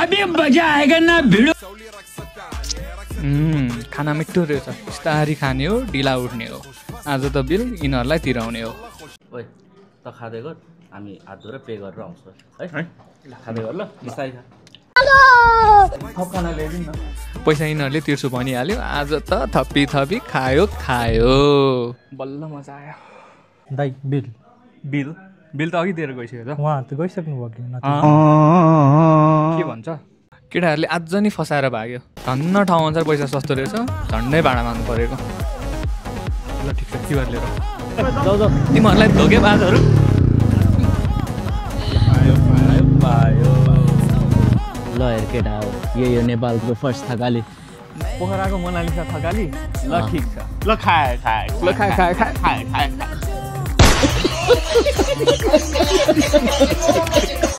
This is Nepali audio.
अभी मजा आएगा ना भिडो। खाना मिठो रहेछ, बिस्तारी खाने हो, ढिला उठ्ने हो। आज त बिल यिनीहरूलाई तिराउने हो। ओइ त खाँदै गर, हामी हात धोएर पे गरेर आउँछौँ है। खाँदै गर ल, बिस्तारै खा। थप खाना ल्याइदिनु न। पैसा यिनीहरूले तिर्छु भनिहाल्यो, आज त थपी खायो बल्ल मजा आयो। दाइ बिल बिल त अघि दिएर गइसक्यो त। उहाँ त गइसक्नु भयो कि के भन्छ केटाहरूले आज नि फसाएर भाग्यो। धन्न ठाउँ अनुसार पैसा सस्तो रहेछ, झन्डै भाडा माग्नु परेको। ल ठिक छ, तिमीहरू लिएर जाऊ तिमीहरूलाई धोकेबाजहरू। ल हेर केटा हो, यो नेपालको फर्स्ट थकाली। पोखराको मोनालिसा थकाली। ल ठिक छ, ल खाए ल खाए